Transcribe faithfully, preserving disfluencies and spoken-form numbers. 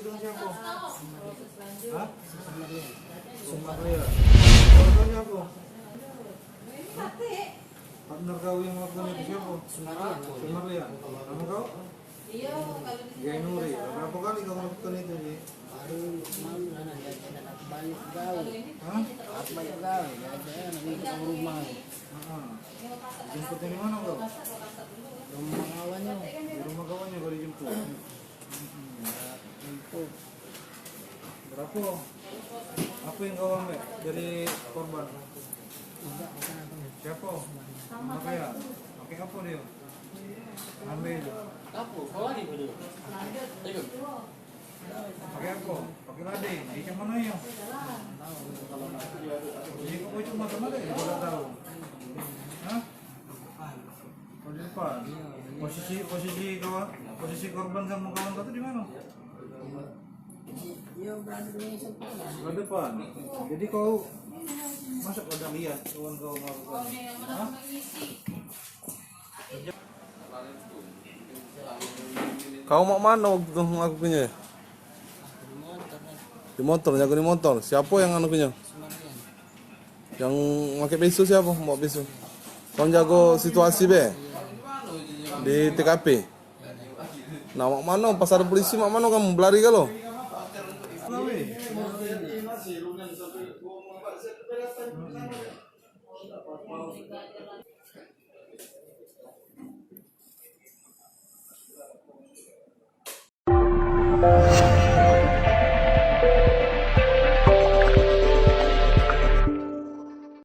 Siapo? Hah? Sumarlian. Keluarganyo apo? Hah? Partner kau yang melakukan itu siapo? Sumarlian. Sumarlian. Nama kau? Gainuri. Berapa kali kau melakukan itu, Ji? Baru semalam lah, nak jadi nak balik gawe. Hah? Aku balik gawe, jadi nak minta ke rumah. Heeh. Jemput dari mana kau? Rumah kawannya. Di rumah kawannya kau dijemput. Hmm. Jemput. Berapa? Apa yang kau ambil dari korban? Siapa? Apa ya? Pakai apa dia? Ambil. Apa? Kau lari ke dia? Ikut. Pakai apa? Pakai lade. Di macam mana ya? Jadi kau itu macam mana? Kau tak tahu. Hah? Kau di depan. Posisi, posisi kawan, posisi korban sama kawan kau tu di mana? Dia berada di sebelah. Di depan. Jadi kau masa kau dak lihat kawan kau melakukan? Hah? Kau mak mano waktu tu ngelakuinyo? Di motor, jago di motor. Siapo yang nganuinyo? Yang make pisau siapo? Bawa pisau. Kau jago situasi be? Di T K P. Nah, mak mano? Pas ado polisi, mak mano kamu? Belari galo?